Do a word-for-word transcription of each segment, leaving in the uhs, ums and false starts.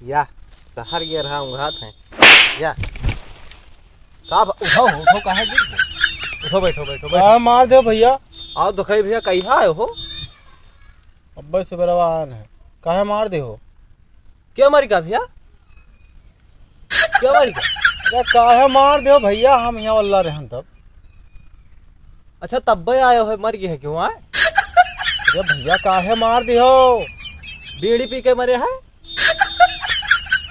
या, सहर गे रहा, ऊँघात है। या। का भ-, उठो, उठो, काहे गिर गए? उठो, बैठो, बैठो, बैठो। काहे मार देहो भइया? आओ, दिखाई भइया, कहिया आए हो? अब्बे सुबेरवा आन है। काहे मार देहो? क्या मारी का भइया? क्या मारी का? अरे, काहे मार देहो भइया, हम यहाँ वल्ला रहन तब। अच्छा, तब्बे आए हो, मर गए है क्यों, आए? अरे भइया, काहे मार देहो? बीड़ी पी के मरे है?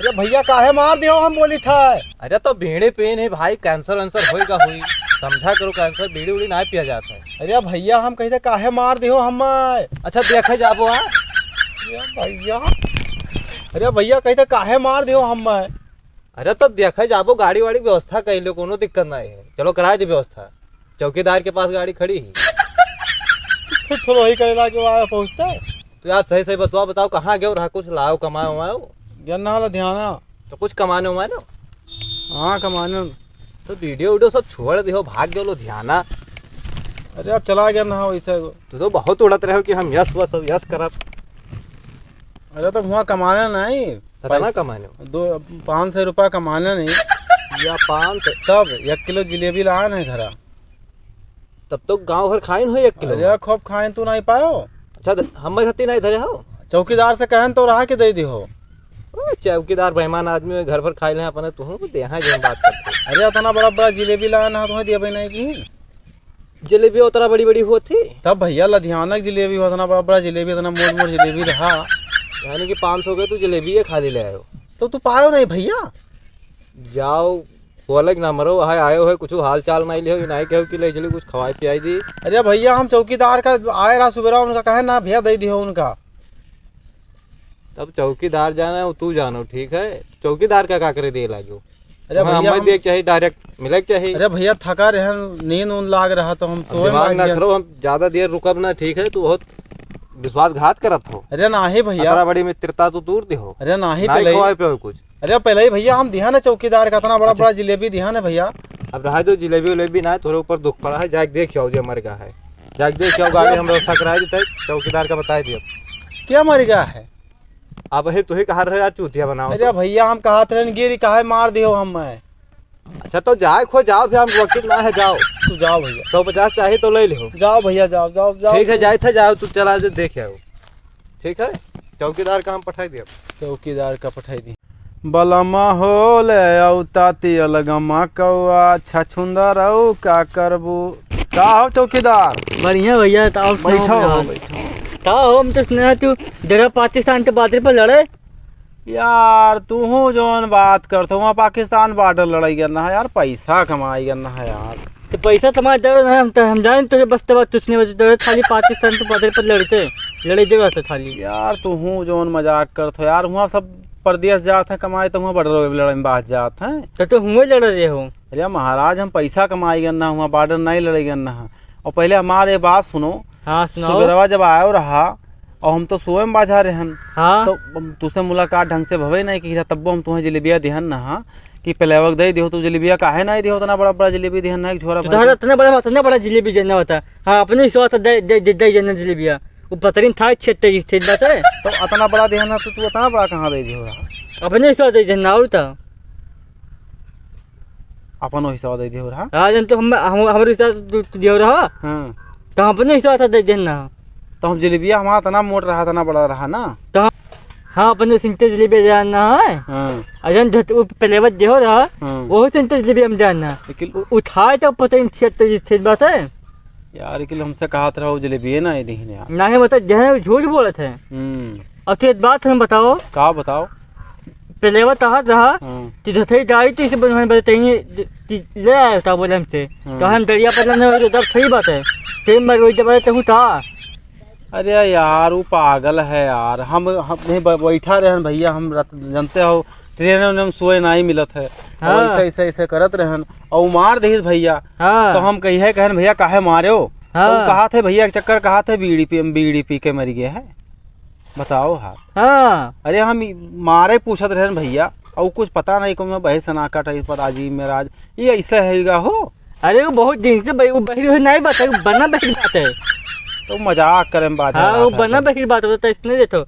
अरे भइया, काहे मार देहो, हम बोली था। अरे तो बीड़ी पीन है भाई, कैंसर वैंसर होएगा हुई। समझा करो, कैंसर बीड़ी उड़ी ना पिया जाता है। अरे भइया, हम कहते काहे मार देहो हम? अच्छा, देखे जाबो, हाँ? अरे भइया, अरे भइया, कहते काहे मार देहो हम? अरे तो देखे जाबो, गाड़ी वाड़ी व्यवस्था कर लो, कोनो दिक्कत नहीं है। चलो, कराए दे व्यवस्था। चौकीदार के पास गाड़ी खड़ी है। फिर थोड़ा वही करे लागे, वहाँ पहुँचता है। तो यार, सही सही बतवा, बताओ, कहाँ गयो रहा? कुछ लाओ, कमायो वमायो? गन्ना वाला ध्याना। तो कुछ कमाने वमाने? हाँ, कमाने। तो वीडियो वीडियो सब छोड़ दियो, भाग गयो लुधियाना। अरे, अब चला गया ना वैसे। तू तो बहुत उड़त रहे हो कि हम यस वस, सब यस करब। अरे, तो हुआ कमाने नहीं। पता ना कमाने। दो, पाँच सौ रुपया कमाने नहीं। या पाँच सौ। तब एक किलो जिलेबी लान है घरा। तब तो गाँव भर खाइन हो एक किलो। अरे, खूब खाइन, तू नहीं पायो। अच्छा, ध-, हम खती नहीं धरे हो। चौकीदार से कहन तो रहा कि दे दी हो। ओ, चौकीदार बेईमान आदमी है, घर भर खाई ले अपने, तू दे, हाँ, जो हम बात करते। अरे, इतना बड़ा बड़ा जिलेबी लान है, तुम्हें दिया भाई नहीं की। जलेबी उतरा बड़ी बड़ी होत थी। तब भइया, लुधियाना की जलेबी हो, इतना बड़ा बड़ा जलेबी, इतना मोट मोट जलेबी रहा। यानी कि पाँच सौ के तू जलेबी ये खाली ले आयो। तो तू पायो नहीं भइया। जाओ, बोले कि ना मरो, हाय आयो है, कुछ हाल चाल नहीं लियो, ये नहीं कहो कि ले चली कुछ खवाई पियाई दी। अरे भइया, हम चौकीदार का आए रहा सुबेरा, उनका कहे ना भइया दे दियो उनका। तब चौकीदार जाने, तू जानो, ठीक है? चौकीदार का, का करे दे लागो? अरे हाँ, भइया, हमें हम देख चाहिए, डायरेक्ट मिले के चाहिए। अरे भइया, थका रहन, नींद ऊंद लाग रहा तो हम अब सोए दिमाग ना खरो, हम ज्यादा देर रुकब ना, ठीक है? तू बहुत विश्वासघात करत हो। अरे नाही भइया। अतरा बड़ी मित्रता तू तूर दे हो। अरे नाही, नाही पहले ही खवाए पे हो कुछ। अरे पहले ही भइया, हम दिहा ना चौकीदार का इतना बड़ा अच्छा। बड़ा जिलेबी दिहा ना भइया। अब रहा दो, जिलेबी उलेबी ना, तोरे ऊपर दुख पड़ा है, जाके देख आओ जे मर गया है, जाके देख आओ, गाड़ी हम व्यवस्था करा देते, चौकीदार का बताए दिया। क्या मर गया है? अब हे तुही कहा रहे यार, चूतिया बनाओ अरे तो। भइया, हम कहत रहन गिरी काहे मार दियो हम मैं। अच्छा तो जाए खो जाओ, फिर हम वकील ना है, जाओ। तू जाओ भइया। सौ पचास चाहिए तो ले लिहो। जाओ भइया, जाओ, जाओ, जाओ। ठीक है, जाए थे, जाओ, तू चला जो देख आओ। ठीक है, चौकीदार का हम पठाई दिया। चौकीदार का पठाई दी। बलमा हो ले औ ताती अलगमा कौआ छछुंदर औ का करबू। का हो चौकीदार? बढ़िया भइया, तो आप सुनाओ बैठो अपना हो, हाल। बैठो। का हो, हम तो सुना तू जरा पाकिस्तान के बॉर्डर पर लड़े। यार, तूहू जौन बात करत हो, वहाँ पाकिस्तान बॉर्डर लड़ाई करना है यार, पैसा कमाई करना है यार। तो पैसा कमाई दे रहे हैं, हम तो, हम जाने तुझे बस तब तुझने वजह दे रहे, खाली पाकिस्तान के बॉर्डर पर लड़ते, लड़े दे रहे थे खाली। यार, तूहू जौन मजाक करत हो यार, वहाँ सब परदेस जात है कमाए, तो वहाँ बॉर्डर लड़ाई में बाज जात है। तो, तो हुए लड़ रहे हो। अरे महाराज, हम पैसा कमाई करना, वहाँ बॉर्डर नहीं लड़ाई करना है। और पहले हमारे बात सुनो। हाँ, सुनाओ। सुबेरवा जब आयो रहा, और हम तो सोए में बाझा रहन। हाँ। तो हम तुसे मुलाकात ढंग से भवे नहीं की रहा, तब्बो हम तुम्हें जलेबिया दिहन ना, हाँ, कि पहले वक्त दे दियो, तू जलेबिया काहे नहीं दियो, इतना बड़ा बड़ा जलेबी दिहन ना, एक झोरा तू भर तो के। इतना बड़ा, इतना बड़ा जलेबी देना होता। हाँ, अपने हिसाब से दे, दे, दे, दे देना जलेबिया। वो पतरी में था, छेद तेईस, ठीक बात है। तो इतना बड़ा दिहन ना, तो तू इतना बड़ा कहाँ दे दियो रहा? अपने हिसाब से दे देना, और तो। अपनो हिस्सा दे दियो रहा। हाँ, जन तो हम, हम, हमरे हिस्सा तू, तू दियो रहा। हाँ। तो हम अपने हिस्सा था दे देना। तो हम जलेबिया हमारा इतना मोट रहा, इतना बड़ा रहा ना। तो हम, हाँ, अपने सिंटे जलेबिया जाना है। हाँ। और जन झट, वो पहले बात दियो रहा, हाँ। वो सिंटे जलेबिया हम जाना। लेकिन उ-, उठाए तो पता नहीं छिहत्तर जी ठीक बात है। यार, लेकिन हमसे कहा तो रहो जलेबिया ना ये दीन यार। नहीं बता, जहाँ झूठ बोलत है। हम्म। अब तो एक बात हम बताओ। का बताओ? पहले वो तहत रहा हाँ। कि धथई डाली तो इसे बनवाने बदे तहीं कि ले आया था बोले हमसे। हाँ। तो हम दरिया पर लड़ने वाले तो दब सही बात है। फिर मैं वही दबा तहूँ था। अरे यार, वो पागल है यार। हम, हम नहीं ब-, बैठा रहन भइया, हम रत-, जानते हो, ट्रेन में हम सोए नहीं मिलत है। और हाँ। ऐसे, ऐसे, ऐसे करत रहन और मार दहिस भइया। हाँ। तो हम कही है, कहन, "भइया, काहे मारे हो?" हाँ। तो हम कहा थे, "भइया, एक चक्कर कहा थे, बीड़ी पी, हम बीड़ी पी के मर गए हैं।" बताओ हाल। हाँ। अरे हम ई मारे पूछत रहन भइया, और कुछ पता नहीं को मैं बहे सनाका टाइप पर आजी महाराज, ये ऐसा हैगा हो? अरे वो बहुत दिन से बही-, वो बहिर हुई नहीं बात है, वो बना बहिर बात है। तो मजाक करे में बात हाँ, है, वो बात है बना तो। बहिर बात होता है, इसने देखो।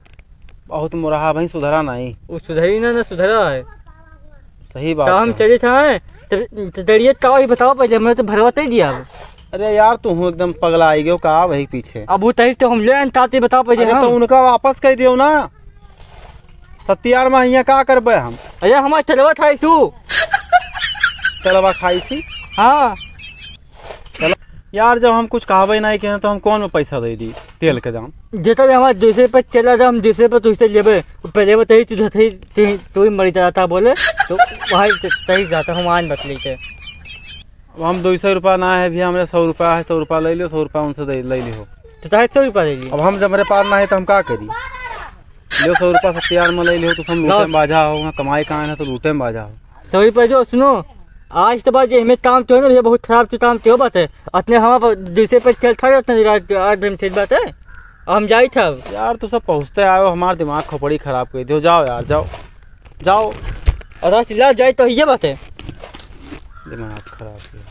बहुत मुरहा भाई, सुधरा नहीं। वो सुधरी ना, ना सुधरा है। सही बात तो हम है। चले थे, तब, तो दड़िए का ही बताओ पहले, हमने तो भरवा तय दिया अब। अरे यार, तू हूँ एकदम पगला आई गयो का वही पीछे। अब वो तही तो हम ले आन, ताते बताओ पहले अरे हम। तो उनका वापस कर दियो ना। सत्यार में हियाँ का करबे हम? अरे हमार चलवा था इसू। चलवा खाई थी? हाँ। चलो। यार, जब हम कुछ कहबे नहीं के हैं, तो हम कौन में पैसा दे दी तेल के दाम? जितना भी हमारे दूसरे पे चला था, हम दूसरे पे तुझसे लेबे। पहले वो तही तुझे तही, तू, तू ही मरी जाता बोले, तो वही त-, तही जाता हम आन बतली के। अब हम दो सौ रुपया ना है भैया, हमरे सौ रुपया है, सौ रुपया ले लियो, सौ रुपया उनसे दे, ले लियो। तो तहे सौ रुपया ले लियो। अब हम जब हमरे पास ना है, तो हम का करी? लियो सौ रुपया सत्यार में ले लियो, तो हम लूटे में बाझा हो, वहाँ कमाई कहाँ है, तो लूटे में बाझा हो। सौ रुपया जो सुनो, आज तो बात ये हमें काम तो है ना भैया, बहुत खराब तो काम तो बात है। अपने हमारे दूसरे पे चल था, इतना रात आठ बजे में ठीक बात है। हम जाई था अब। यार, तू सब पहुँचते आयो, हमार दिमाग खोपड़ी खराब कर दियो। जाओ यार, जाओ, जाओ। और आज ला जाए तो ये बात है। दिमाग खराब किया।